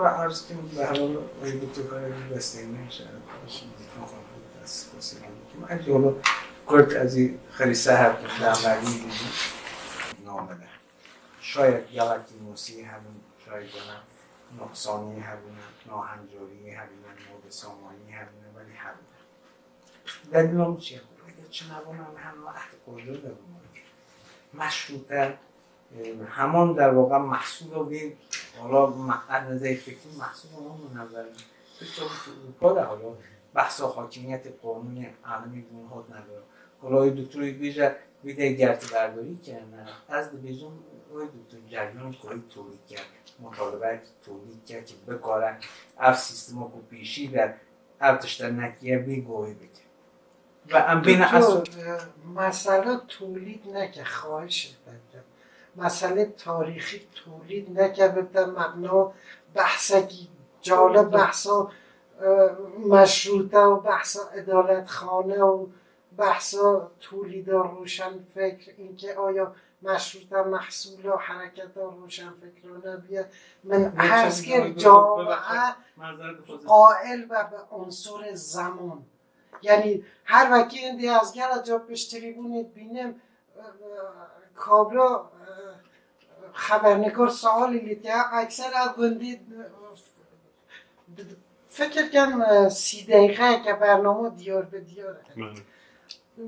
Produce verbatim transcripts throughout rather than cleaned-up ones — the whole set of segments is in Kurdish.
Arz kim, be her hal, ew doktor Karagül desteğine, işte, şimdi mikrofon, sipasî dikim. Ev yolu kurt ezî xerîse her, nameli. Şayet gelek musî hebin, şayet gelek nuqsanî hebin, nahencorî hebin, nodê samanî hebin, belî hebin. Delîlan çi ye? Eger çi nebûna, em hema ehd koydu de bûna. Meşrûte, e, heman derwaqa mehsûlo vî, wala me-, ez nizey fikir mehsûlo heman nezer. Tirkiye û Ewropa de wala behsa hakimiyetê qanûnê alemî bûn hat nebû. Wala wî doktorî bêje, wî de gerti berdorî kirine. Ez dibêjim, wê doktor ceryan koyî tolî ke, mutalebek tolî ke ki bikare ev sîstema ku pêşî de ev tişte nekiye vî goyî bike. Ve em bêne Doktor, ez e, mesele tolîd neke, xahişê te dikim. Mesele tarîxî tolîd neke, bibite mebna behsekî calib, behsa, e, meşrûte û behsa edaletxane û behsa tolîda roşenfikr, înke aya meşrûte mehsûla hereketa roşenfikrane biye. Min Roşen-, erz kir, Roşen-, camia Mazeret dixwazim. Qail be bi unsurê zeman. Yanî her wekî hindî ez gela ca pişt trîbûnê dibînim, e, e, kablo, e, xebernikor sualî lê te ya ekser a gundî, e, d-, d-, fikir kem, e, sî deqeyeke bername diyar bi diyar e. Belê.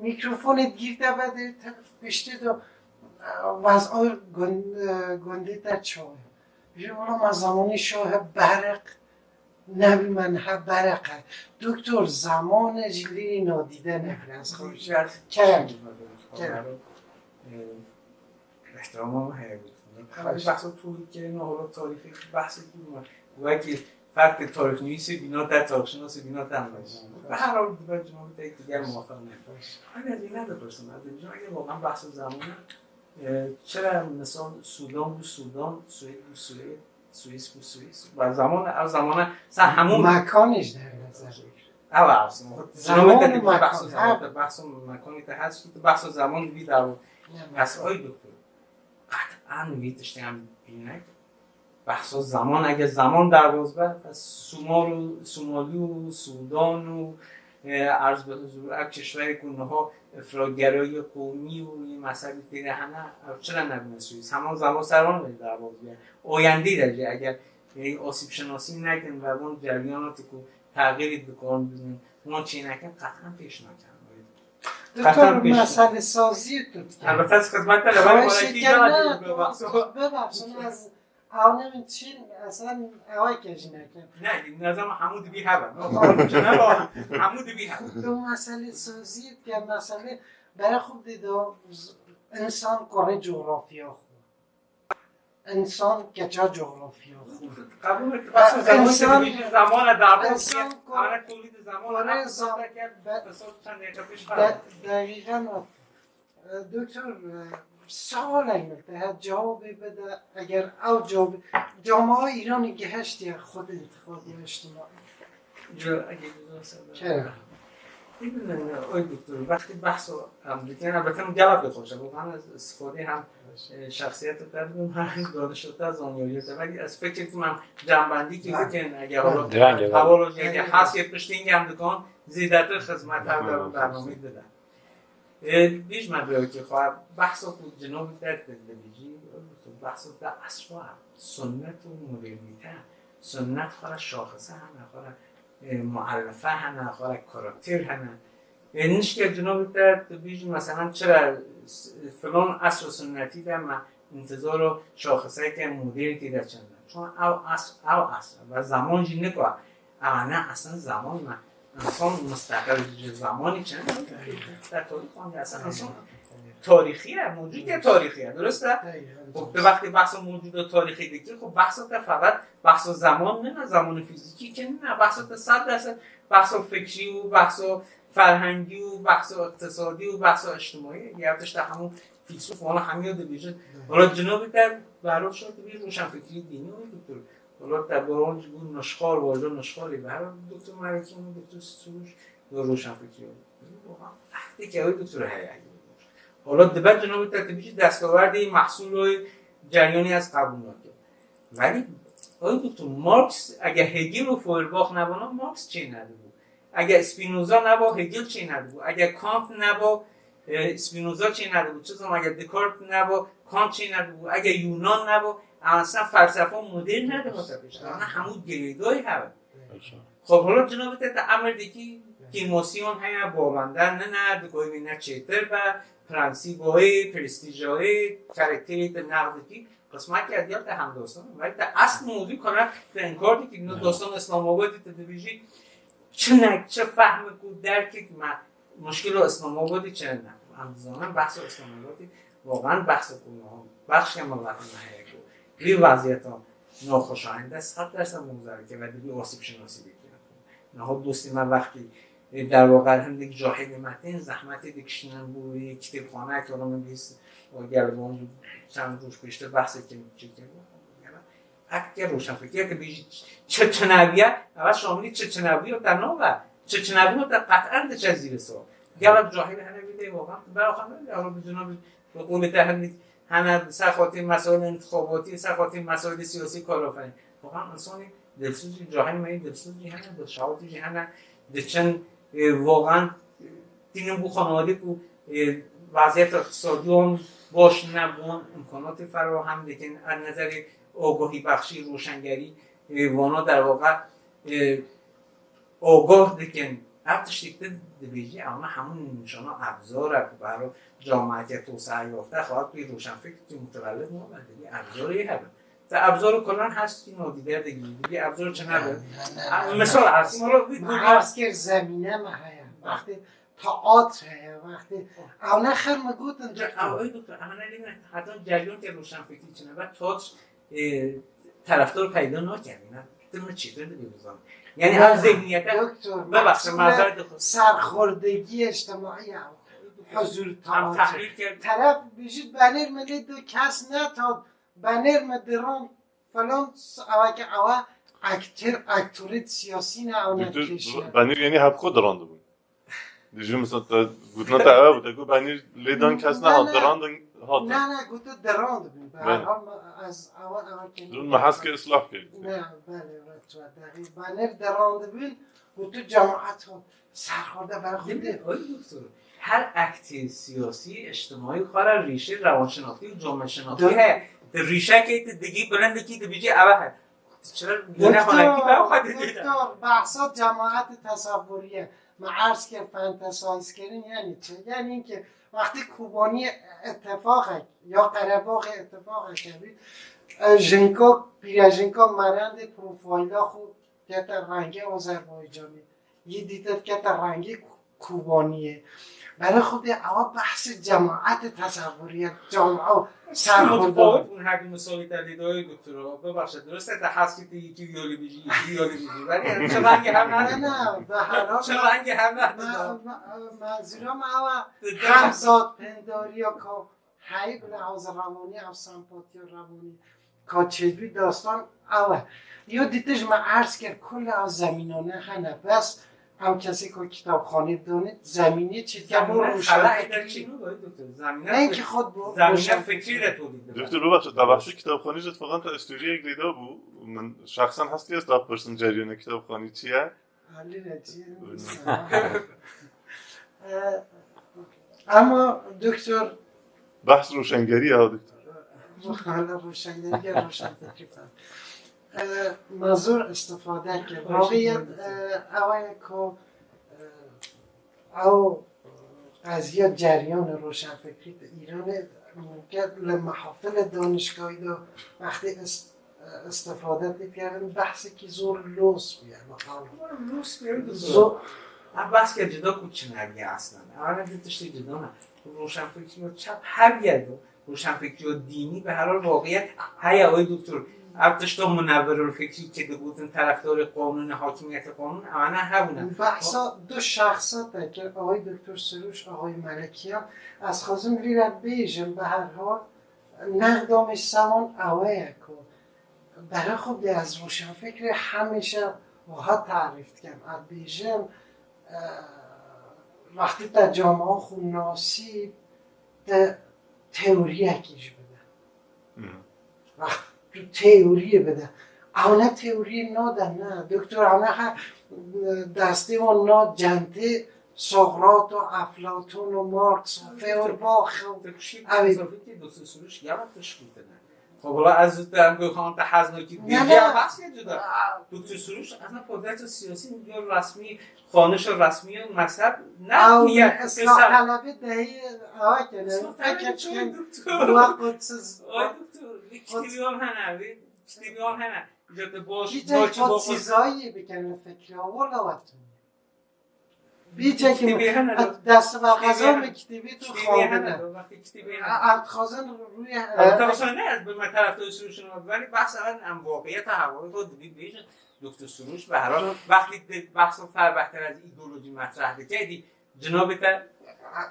Mîkrofonê digîrte be dê te piştê de, e, wez'a gun-, e, gundê te çawa ye? Jî wala me zemanî şahe bereq nebî, me niha bereq e. Doktor, zeman e, jî lê nadîde nekire, ez xwe Kerem. Kerem. Ee, ihtiramım heye. Xweş. Behsa Tirkiyeyê ne, hala tarîxê behsê kûr me. Wekî ferqê tarîxnivîsê bîna te, tarîxşinasê bîna te anlayış. Xweş. Be her hal dibe cuma bir tek diğer muvaffaq ne. Xweş. Hani ez ne de person, ez de cuma bir muvaffaq bahsê zamanı. Ee, çira misal Sudan bu Sudan, Suêd bu Suêd, Swîs bu Swîs. Ve zamanı, ev zamanı sen hemû Mekanî ji derve zerrî. Ev aslında. Zaman Cuma bir tek mekan, bahsê her zaman, bahsê mekanî te hest, bahsê zaman bir daha bu. Ne mekan. Pes oy doktor. Qet'an vî tiştê em bînek. Behsa zaman, eger zaman derbas be, pes Sumal û, Sumalî û Sudan û, e, erz bi huzur, ev kişwerê ku niha ifratgerayî qomî û yê mezhebî tê de hene, ev çira nebûne Swîs? Heman zaman ser wan re derbas be. Oyendî de jî eger, e, asîbşinasî nekin ve wan ceryanatê ku texîrî dikan bidin, wan çê nekin, qet'an pêş nakin. Doktor, qet'an pêş nakin. Mesele sazî tu dikî. Elbette ez xizmet de, belê Xweşî belekî kene, gela bibexşin. Bibexşin, ez Ew ne min tişîn, esen ew eke jî nekin. Ne, ne zaman hemû dibî hebe. No, çi ne ba, hemû dibî hebe. Tu meselê sozî, ke meselê bere xwe dê de insan kurê coğrafya xwe. İnsan keça coğrafya xwe. Kabul et. E, bak, zaman insan, dibî zamana darbe insan kur-, ara tolî de zamana kurê zam-, be-, be-, de-, deqîqen o. E, doktor, e, sualek min te heye, cewabê bide, eger ew cewabê, camia Îranê gihiştiye xwedî întixabiya îctimaî. Kerem. Îbn, e, oy doktor, wextî behso em dikin, elbette min gelek pê xweş e, bo van ez istifadê hem, e, şexsiyetê te bidim, hem donişo te, zanyariyê te. Belkî ez fikir dikim em cembendîkî bikin, eger hevalojî, eger hesiyê piştî em dikan, zêdetir xizmet hev de bernameyê dide. Ê, bîj me bi wekî xwe, behsa ku cinabî te dibêjî, behsa te esra, sunnet û modernîte. Sunnet xwe re şaxise hene, xwe re, ê, muellife hene, xwe re karakter hene. Ê, nişke cinabî te dibêjî, meselan, çira s-, filan esr û sunnetî de me intizaro şaxiseke modernîtî de çende. Çon ew esr, ew esr e. Ve zaman jî nika Ew ne, eslen zaman me. Însan musteqil ji zamanî çi ne? Te tarîx xwendî, eslen însan tarîxî ye, mewcûdê tarîxî ye, dirust e? Û tu wextê behsa mewcûda tarîxî dikî, xwe behsa te feqet behsa zaman nîne, zamanê fîzîkî çi nîne, behsa te sed derset behsa fikrî û behsa ferhengî û behsa îqtisadî û behsa îctimaî ye. Ya tişta hemû fîlsûf wana hemiya dibêjin. Wala cinabî te berol şo dibî roşenfikrî dînî û doktor. Wala te baran ji bo nişxar, waja nişxarê be. Her doktor Melekî û doktor Suruş ya roşenfikrî. Wextê ke ew doktor heye. Wala dibe cinabî te dibêjî destawerdê mehsûloyê ceryanê ez qebûl nakim. Belî Oy doktor, Marx, eger Hegel û Feuerbach nebûna, Marx çê nedibû. Eger Spinoza neba, Hegel çê nedibû. Eger Kant neba, e, Spinoza çê nedibû. Çi zaman eger Descartes neba, Kant çê nedibû. Eger Yunan neba, aslında felsefa modern nedibû. Ana hemû girêdayî hev in. Xwe holo cinabê te, te emir dikî kîmosyon heye, bavende nine, dikoyê wî ne çêtir be, prensîboyê, prestîjoyê, karakterê te neqd dikî, qismekî ez ya te hemdostan, belê te eslî mewzû kare te inkar dikî, no dostan Îslamabadî te dibêjî, çi ne, çi fehmek û derkek me, muşkilo Îslamabadî çi ne? Em dizanin behsa Îslamabadî, waqan behsa ku niha bexşê miletê me heye ku vî weziyeta naxweşayîn de sed dersa muzerike ve dibî asîbşinasî bikî. Niha dostê me wextî, e, derwaqa hindik cahilê me tên zehmetê dikişînin bo wî kitêbxane, ki min bîst û gel van çend roj pêştir behsê kim çêkir. Heke roşenfikirê ki bêjî çi çinebûye, ev Şamilî çi çinebûye te nabe, çi çinebûye te qet'en diçe zîrê sor. Gelek cahil hene vî dê waqan, beraxan, ya Rabbi cenabî bi qûlê te hindik hene ser xatî mesailê intixabatî, ser xatî mesailê siyasî kar aferîn. Waqan insanî dilsûz jî, cahil me yî dilsûz jî hene, dilşewatî jî hene, diçin, e, waqan, e, tînin bo xanewalî ku, e, weziyeta îqtisadî wan baş nebûn, îmkanatê ferahem dikin, ez nezerê agahî bexşî, roşengerî, e, vana derwaqa, e, agah dikin. Ev tiştî tu dibêjî, ewna hemû nîşana ebzor e ku bero camiyetê tosa yofte, xalat wî roşenfikirî mutewellid nabe, dibî ebzorê hebin. Te ebzor û kulan hest kî nadîde digî, dibî ebzor çi nebe. Misal, aslında, wî Me gurna- erz kir zemîne me heye. Wextê teatr heye, wextê ew ne xir mi gotin, Ew, doktor. Ew, doktor, ew ne lê me, heta ceryan ke roşenfikirî çi nebe, teatr, e, taraftar peyda nakin, ne? Tim mi çêtir dibî bizan. Yani, Ne, ev zihniyete, doktor, bebexşe, mehsûle mazeret dixwim. Serxwerdegî îctimaî ya. Huzur Em teatr. Tehlîl kir. Teref bijî benêr me lê du kes ne tat, benêr me diran falan, s-, ewa ke ewa aktor, aktorêt siyasî ne, ew ne Diktor, kêşiye. Benêr yani hep xwe dirandibûn. Dijî, misal, te gotina te ewe bû, te got, benî lêdan kes nehat, dirandin hatin. Ne, ne, gotu dirandibûn. Bi her hal me, ez ewa, ewa kêmî. Dûn me hes kir islah kir. Ne, belê, vet, vet, degî. Benî dirandibûn, gotu cemaat hat. Serxwerde ber xwe dê. Her aktê siyasî, îctimaî xwe re rîşê rewanşinasî û cameşinasî heye. Di rîşekê tu digî bilindikî dibêjî ewe he. Doktor, doktor, behsa cemaetê tesewurî ye. Me erz kir fantasize kirin, yani çi? Yani inke wextê Kobaniyê îttifaqek ya Qerebaxê îttifaqek hebî, e, jinka, pîrejinka merendê profayla xwe kete rengê Azerbaycanê. Yê dîtir kete rengê Kobaniyê. Berê xwe dê ewa behsê cemaetê tesewurî ye, camia serxwerde. Mutefawit bûn her du misalî te lê dayê, doktor. Bibexşe, dirust e te hez kir tu yekî yolî bijî, yekî yolî bijî. Belê, yani, çi rengê hev ne? Ne, ne, bi her hal. Çi rengê hev ne? Me, me, me, zira me ewa hem zat pindariya ka heyî bile, ew zî rewanî, ew sempatiya rewanî ka çêdibî dastan ew e. Yo dîtir ji me erz kir, kul ew zemînane hene, bes ew kesê ku kitabxanê didonê, zemînê çêdikiye bo roşenfikrî. Zemîne xela êder çî nû, doktor. Zemîne ne ki xwe bo zemîne roşenfikrî re tolî dibe. Doktor, bibexşe, te behsê kitabxanî jî, tifaqan te îstoriyek lê da bû. Min şexsen hestî ez te pirsin ceryanê kitabxanî çi ye? Halî re çi ye? E, ama doktor, behs roşengerî ya, doktor. Hala roşengerî ya, roşenfikrî falan. E, me zor îstifade kir. Roşengerî. Vaxiyet, e, ew ye ku, e, ew qeziya ceryanê roşenfikrî di Îranê, ke li mehafilê danişgahî de wextê îs-, îstifade tê kirin, behsekî zor los bûye, li qal. Los bûye, zor. Em behs kir cida ku çi nebûye eslen. Ew ne du tiştê cida ne. Roşenfikrî çep her yer bû. Roşenfikriya dînî, bi her hal, waqiyet heye, oy doktor. Ev tişta munewwirulfikrî ki digotin terefdarê qanûnê, hakimiyetê qanûn, ewana hebûne. Behsa du şexsa te kir, axayê doktor Siroş, axayê Melikiyan. Ez xwazim vî re bêjim, bi her hal, nexdamê sewan ewe ye ku berê xwe dê ez roşenfikrê hemîşe wiha tarîf dikim. Ez bêjim, e, wextê te camia xwe nasî, te teoriyekî jî bide. Mhm. Wext tu teoriyê bide, Ew ne teoriyê nû de ne. Doktor, ew ne he, destê wan na centê Sokrat û Eflatun û Marx û Feuerbach û ew ê Doktor Suruş gela tişt gotine. Xwe wela ez zû te em goxan te hez nakî. Ne, bêjiya ne. Behsê cuda. Doktor Suruş ez ne podreta siyasî yo resmî, xanişa resmî yo mezheb ne. Ew niye? Islah Talebi dehî ewa kene. Islah Talebi Fekir çi çikin doktor? Dua kutsiz. Ay doktor, bir kitêbiyan hene, bir kitêbiyan hene. Îca te baş, Bîcek baş, baş. Çîzayî bikene fikra, wala wetin. Bîcek Kitêbê hene de. Dest ve Kitêbê xezan hene. Ve kitêbê tu Kitêbê hene xandine. De, wextê kitêbê hene. Em dixwazin rûyê, Ew e, tavşan ne ez bi me tarafta Suruş ne, weli behsa en, em waqiyeta hevalê xwe dibî bêjin. Doktor Suruş, be her hal, wextê di behsa Ferbehter ez îdeolojî metreh dike, dî cinabê te,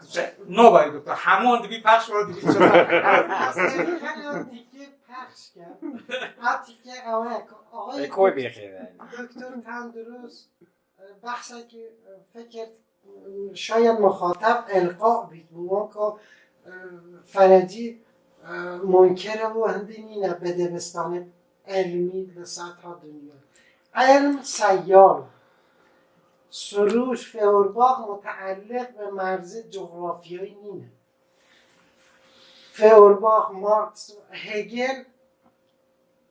şey, nobayê doktor, hemû an dibî pexş, were dibî çi. Ez tenê hene tîkê pexş kem. Ha tîkê ew e ku Ê, koy bêxêre. Doktor Tendurust, e, behsekî, e, fikir, e, şayet muxatab elqa bît, bi wan ku, e, ferecî, e, munkere û hindî nîne bedebistanê elmî li setha dinya. Elm seyal. Suruş, Feuerbach muteelliq bi merzê cografyayî nîne. Feuerbach, Marx, Hegel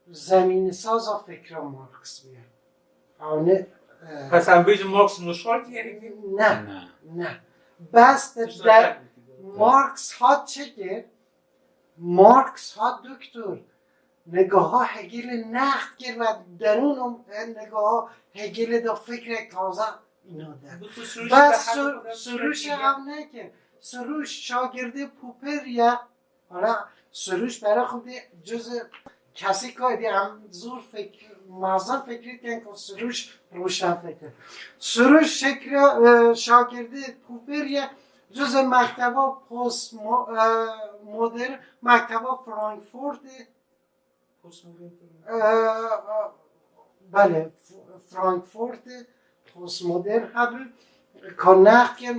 zemînesaza fikra Marx bûye. Ew ne, e, Pes em bêjin Marx nuşxar diye Hegel? Ne, Ne. ne. Bes de, Tişta de teknik. Marx hat çi kir? Marx hat doktor. Nigaha Hegelê next kir ve derûn û, e, nigaha Hegelê de fikrek taze îna de. Bu tu Suruş Bes de Su-, hadi Suruş Suruş ya. Ev nekir. Suruş şagirdê Popper ya. Hala Suruş bera xwe dê cüzü kesî kay dê em zor fikir, mezin fikir ken ku Suruş roşen fikir. Suruş şekra, e, şagirdê Popper ya cüzü mekteba post mo-, e, modern, mekteba Frankfurt'ê Postmodern. Ee, belê, F-, Frankfurtê postmodern hebû, ka nexkê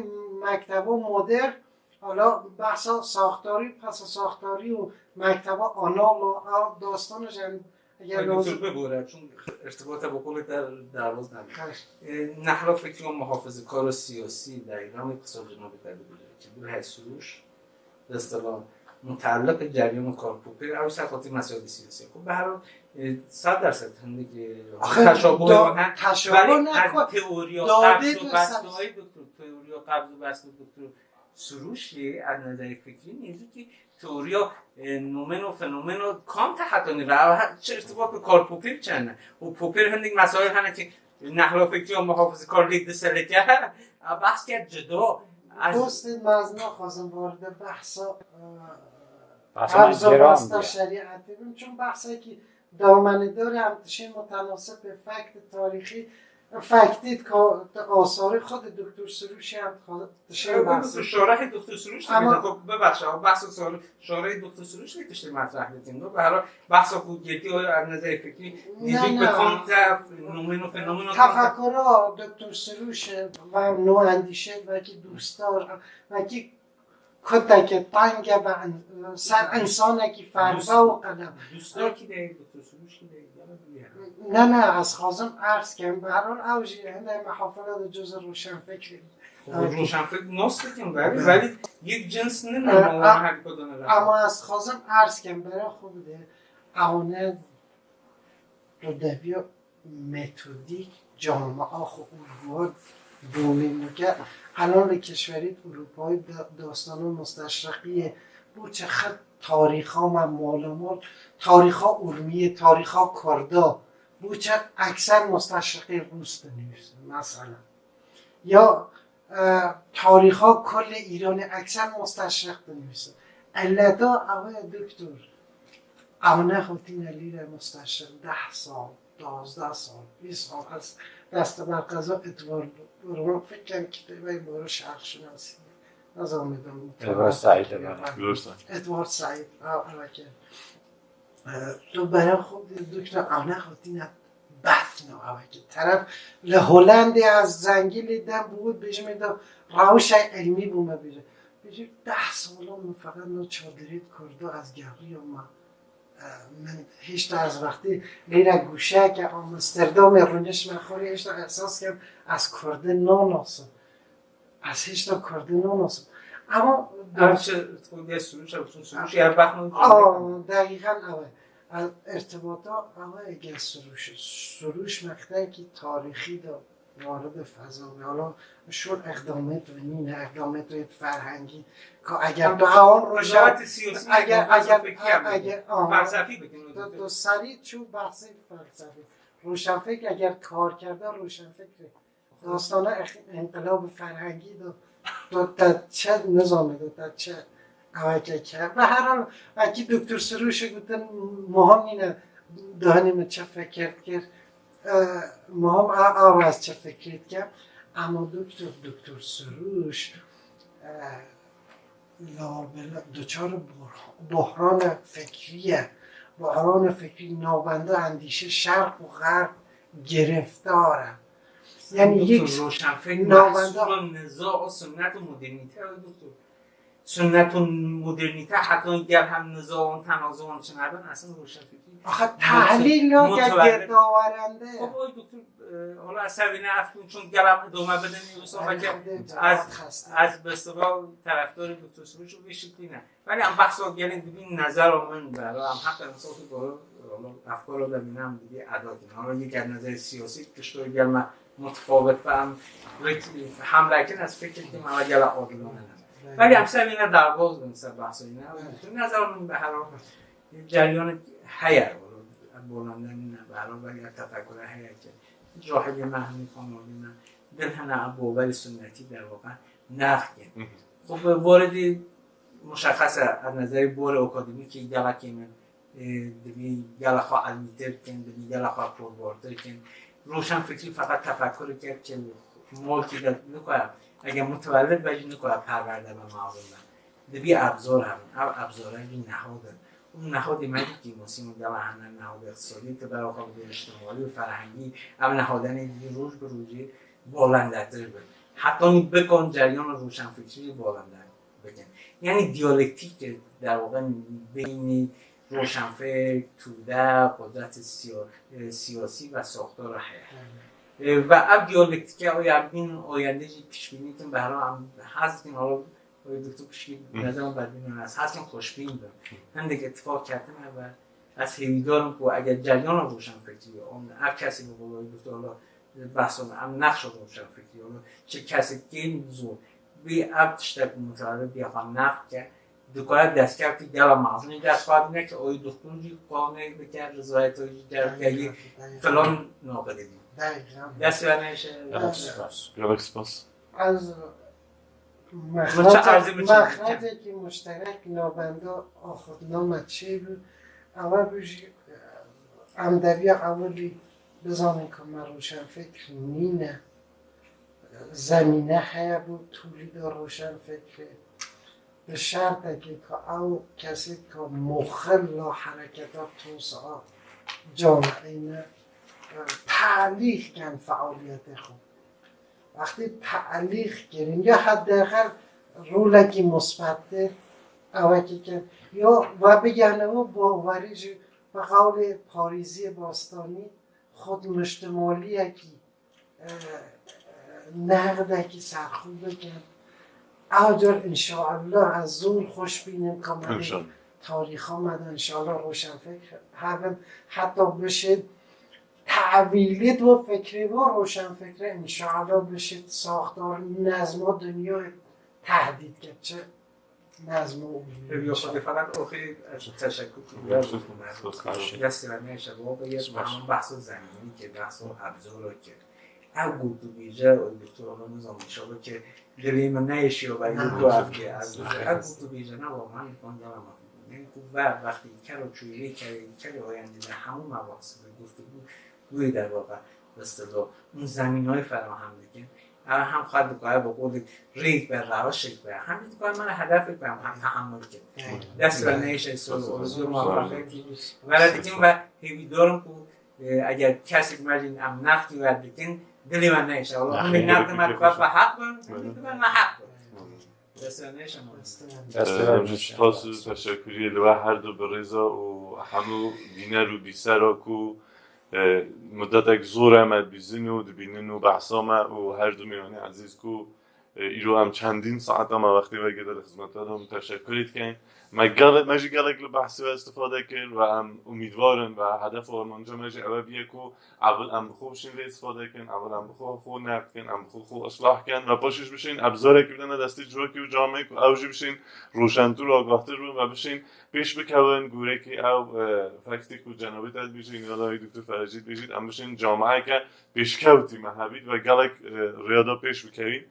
mekteba modern, hala behsa saxtarî, pesa saxtarî û mekteba analo, ew dastana jî em, eger Ay, lazim. Doktor, bibore, çun irtibata bi qolê te derbaz nebe. Xeş. Ee, nehra fikriya muhafizekara siyasî de Îranê qisa cinabê te bibire. Ki bir hesûş. Mesela muteelliq ceryanê Karl Popper, ew ser xatir meselê siyasî. Xwe bi her hal, e, sed derset hindik, e, Axir teşabûhê da-, wan he. Teşabûh Belê ne her ku teoriya dadê qebz û tu bestayê doktor, teoriya qebz û best û doktor Suruş jî, ez nezerê fikrî nêzîkî teoriya, e, nomeno fenomeno Kant e heta nî ve. Ew he, çi irtibat bi Karl Popper çi hene? Û Popper hindik mesail hene ki Nehra fikriya muhafizekar lê diselike. A, behs kerd cida. Ez Dostê, ez naxwazim warde behsa, e, Behsa qebz û geran besta diye. Şerîetê bim. Çun behsekî damenedar e, em tişên mutenasib ê fekt tarîxî, fektî ka, asarê xwe de doktor Sirûşê em dixwazin tişên Ew, behs bikin. Şarehê doktor Sirûş Ama dibin, xwe bibexşe, ew behsa sar-, şarehê doktor Sirûş lê tiştê metreh dikin. Bi her hal, Behsa ku girtî were, ez nezerê fikrî, Ne, nêzîk bi ne. Kant e, nomeno fenomeno Kant e. Tefekura doktor Sirûş ve nûendîşê wekî dostar, wekî kuteke teng e be en-, ser insanekî ferbe û qelem. Dostar kî de ye, doktor Sirûş kî de ye, gel bibîne. Ne, ne, ez xwazim erz kem, be her hal ew jî hindek mehafile de cuzî roşenfikrî. Roşenfik nas dikin, belê, Evet. belê yek cins nîne, E, ma a-, her kodana re. Ama ez xwazim erz kem, bera xwe bide. Ew ne edebiya metodîk, camia xwe û guhan domîn bike. Helan li keşwerêt Ewropayî da-, dastana musteşriqiyê bo çi xet tarîxa me malamal, tarîxa Urmiyê, tarîxa Kurda, bo çi ekser musteşriqê Rûs dinivîsin, mesela. Ya, e, tarîxa kulê Îranê ekser musteşriq dinivîsin. Eleta ew e doktor. Ew nexwitîne lîre musteşriq deh sal, duwazdeh sal, bîst sal ez deste ber qeza Edward Rûn fikem kitêbey boro şerqşinasî. Nizam edem Edward Said, evet. Edward Said. Edward Said, ha, evet. E, tu bera xwe dikre ana xwe tîne behs navavekî. Teref li Holandê ez zengî lê dem bi wî bêjimê de rewşa ilmî bûme bêje. Bêje deh sala min feqet no çadirêt Kurda ez geriyama. Min hêşta ez wextî lêre gûşeyeke Amsterdamê rûniştime xwe rê hêşta ehsas kem ez Kurdî nanasim. Ez hêşta Kurdî nanasim. Ama Ev çi, tu gel Suruç, ev çi Suruç, ya bak mı? Aa, deqîqen ew e. Ez irtibata ew e gel Suruç. Suruç mextekî tarîxî de waridê fezawî. Hala şol eqdamêt ve nîne, eqdamêt ve ferhengî. Ka eger Ama tu ewan Rojava, rojavayetê siyasî, eger, eger, eger, aha. Felsefî bikin. Tu, tu serî çû behsê felsefî. Roşenfik eger kar kerde, roşenfikr e. Dostane ex-, enqilab ferhengî de, tu te çi nizanî, tu te çi eweke ke. Be her hal, wekî Doktor Sirûşê gotin, muhim nîne, dihanî min çi fikir dikir. E, muhim a, a ez çi fikir dikim. Ama Doktor, Doktor Sirûş, e, labela duçar buhr-, buhrana fikriye. Buhrana fikrî navenda endîşe şerq û xerb giriftar e. Yani Doktor, yek roşenfik navenda mehsûla niza û sunnet û modernîte ye, doktor. Sunnet û modernîte heta gel hem niza û tenazulan çi nebin, eslên roşenfikî Axa mutu-, tehlîl nake mutevelli girdawerende. Xwe, oy doktor, e, wala ez sevîne ev çûn gela dome bidin, wisa Ay, belki Xwedê ez, cevap xeste. ez bi siva terefdarê doktor Sirûş û vê şeklî ne. Belê em behsa gelên dibîn nezera min be, em heqe misal tu doğru, efkara de bîne em dibî eda kin. Ama yek ez nezerê siyasî, tiştê gel me mutefawit be, em rêk hemle kin, ez fikir kim eve gela adilane ne. Belê em sevîne derbaz bin ser behsa îne. Tu nezera min be her hal ceryanek heye, bolanda nîne be her hal, belê tefekkure heye ki. Cahilê me hemî xanalî me, din hene ev bawerê sunnetî derwaqa nex kin. Xwe bi waredî Muşexes e, ez nezerî borê akademîkî gelekê min, e, dibî gela xwe elmîtir bikin, dibî gela xwe porbartir bikin. Roşenfikrî feqet tefekkûr kir ki molkî de nikare, eger mutewellid be jî nikare perwerde be mezin be. Dibî ebzor hebin, ev ebzore jî nehod in. Û nehodê me jî kîmosî min gela hene, nehodê iqtisadî, tu ber xwe bidê îctimaî û ferhengî, ev nehodanê dibî roj bi rojî bolendetir bin. Heta nî bikan ceryana roşenfikrî jî bolender bikin. Yani diyalektîk de, der waqa beynî roşenfik, tude, qudretê siya-, e, siyasî ve saxtara heye. E, ve ev diyalektîke o ya bin oyende jî pişbînî kin, behra em hez dikin, hala wê doktor pişkî Hı. neden bedbîn ez hez dikin xweşbîn bin. Hindek ittifaq ketine ve ez hêvîdar im ku eger ceryana roşenfikrî, on ev kesê bi qolay doktor hala behsa em nexşa roşenfikrî, hala çi kesê kêm zor, Bî ev tiştek mutewelî bî xwe neqd ke, dikare destkeftî gela mezin jî dest xwe bîne ke oyê doktor jî qanê bike, rizayeta jî celb ke, yî filan nabidî. Dest we neyşe. Gelek spas. Gelek spas. Ez Min çi erzî, min çi mexrecekî muşterek navenda axaftina me çêbû. Ewe bû jî em deviya ewilî bizanin ku me roşenfikr nîne. Zemîne heye bo tolîda roşenfikrê. Bi şertekê ku ew kesê ku muxila hereketa tosa camiê ne, telîx ken fealiyetê xwe. Wextê telîx kirin, ya hedeqel rolekî musbettir ewekî kin. Ya vebigihne û bawerî jî bi qewlê Parîziyê Bastanî xudmuştimaliyekî e, e, nexdekî serxwe bikin. Ew car înşallah ez zor xweş bînim ka me dê tarîxa me de înşallah roşenfikr hebin. Heta bişêt tevîlêt û fikrê û roşenfikrê înşallah bişêt saxdar nezma dinyayê tehdît kir. Çi Nazım Ev yok, hadi fakat okey, teşekkür. Destê we neyşe, bu bir yer, tamam, bahsî zemînî kir, bahsî ebzor kir. Ev gotûbêje, o doktor, onu nizam, inşallah ki dilê min neyşiyo, ben gotû ev ki, ev gotûbêje ne, bu man kon yalan. Yani ku ve wextî kero çûyî, kero, kero oyandî de hemû me bahsî de gotû bû, wî derwaka. Bi istilah, hûn zemînayê ferahem dikin. Ew hem xwe dikare bi qolê rêk be, rewşek be. Hem dikare me re hedefek be, em hem tehemul kin. Dest we neyşe, soz, soz, muvaffaqiyetî. Were dikin ve hêvîdar im ku, e, eger kesek me jî em nextî we dikin, dilê we neyşe. Wala hûn nextê me dikare bi heq bin, hûn dikare neheq bin. Desteğe ne yaşamalısın? Desteğe Em, yaşamalısın. Spas û teşekkürî li we her du birêza û hemû bîner û bîsera ku, e, mudetek zor e me dibîzin û dibînin û behsa me û her du mêvanê ezîz ku, e, îro em çendîn saeta me wextê we girê li xizmeta de hûn teşekkürî dikin. Me gelek, me jî gelek li behsê we istifade kir ve em umîdwar in ve hedef û armanca me jî ewe bûye ku evil em bi xwe bişên lê istifade kin, evil em bi xwe xwe neqd kin, em bi xwe xwe islah kin ve paşê jî bişên ebzarekî bidene destê civakî û cameyê ku ew jî bişên roşentir û agahtir bin ve bişên pêş bikevin. Gorekî ew, e, fektî ku cenabê te dibêjin ya da wî Doktor Ferecî dibêjît, em bişên cameyeke pêşkewtî me hebît ve gelek, e, rêya da pêş bikevîn.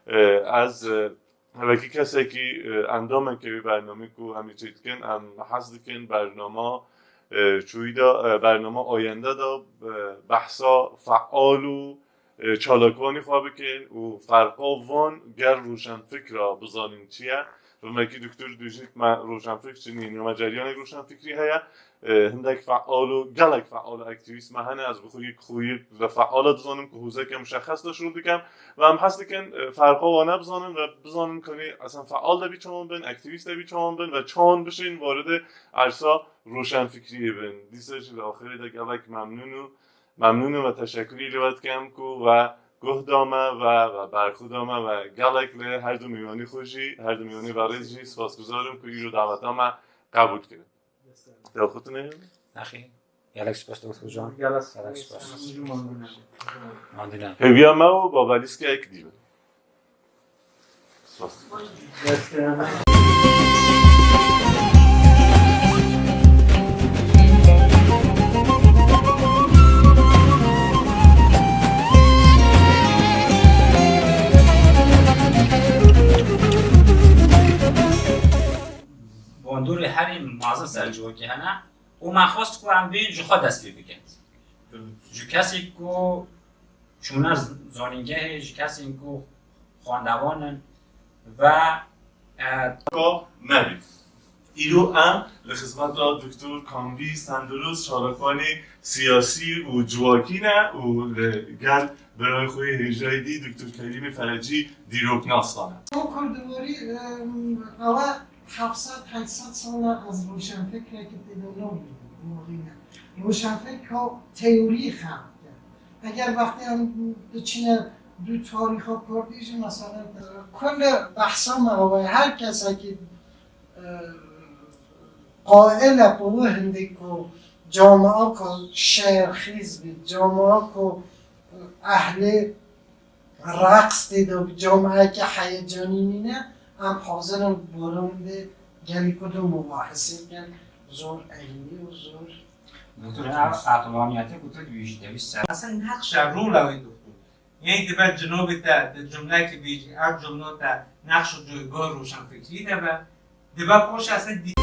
E, ez, e, Wekî kesekî, e, endamekê wî bernameyê ku em ê çêdikin, em hez dikin bernama, e, çûyî de, e, bernama ayende de, e, behsa feal û, e, çalakvanî xwe bikin û ferqa van gel roşenfikra bizanin çi ye. Bi wekî doktor dûjîk me roşenfikr çi nîn, me ceryanek roşenfikrî heye. E, hindek feal û gelek feal û aktîvîst me hene. Ez bi xwe yek xwe yek ve feala dizanim ku hûzeke muşexes de şûl dikem ve em hez dikin, e, ferqa wane bizanin ve bizanin kanî esen feal de bî çawan bin, aktîvîst de bî çawan bin ve çawan bişên waridê ersa roşenfikriyê bin. Dîsa jî li axirê de gelek memnûn û memnûn û ve teşekkürî li we dikim ku we guh da me ve, ve berxwe da me ve gelek li her du mêvanî xwe jî, her du mêvanî berêz jî spasguzar im ku îro daweta me qebûl kirin. Dewxutine? Nexî. Gelek spas Doktor Can. Gelek Gelek spas. spas. Mandine. Hêviya me û babalîskek dî bin. Spas. Bandorê herî mezin ser civakî hene û me xwest ku em bêjin ji xwe dest pê bikin. Ji kesê ku çûne zanîngehê, ji kesên ku xwendevan in ve, e, Ka me bî. Îro em li xizmeta Doktor Kamvî Sendirust, çalakvanê siyasî û civakî ne û li gel birayê xwe yê hêjayî dî Doktor Kerîmê Ferecî dîroknas dane. Ew kurdiwarî, em, ew e heft sed heşt sed sal e ez roşenfikrekî tê de nabînim, morîne. Roşenfikr ka teorî xelq dike. Eger wextê em diçine dû tarîxa kurdî jî, meselen, kul behsa me ew e, her kesekî, e, qail e bi wê hindî ku camia ku şerxîz bî, camia ku ehlê reqs tê de bi camiyeke heyecanî nîne, em hazir in boran vê gelî Kurd û mubahesê bikin, zor elmî û zor. Doktor, ev aqlaniyete ku tu dibêjî, dewî ser. Aslında nexşa rola wê doktor. Yek dibe cinobê te di cumlekê bêjî, ev cumlo te nexş û cuygoh roşenfikrî de be. Dibe poşa se dî-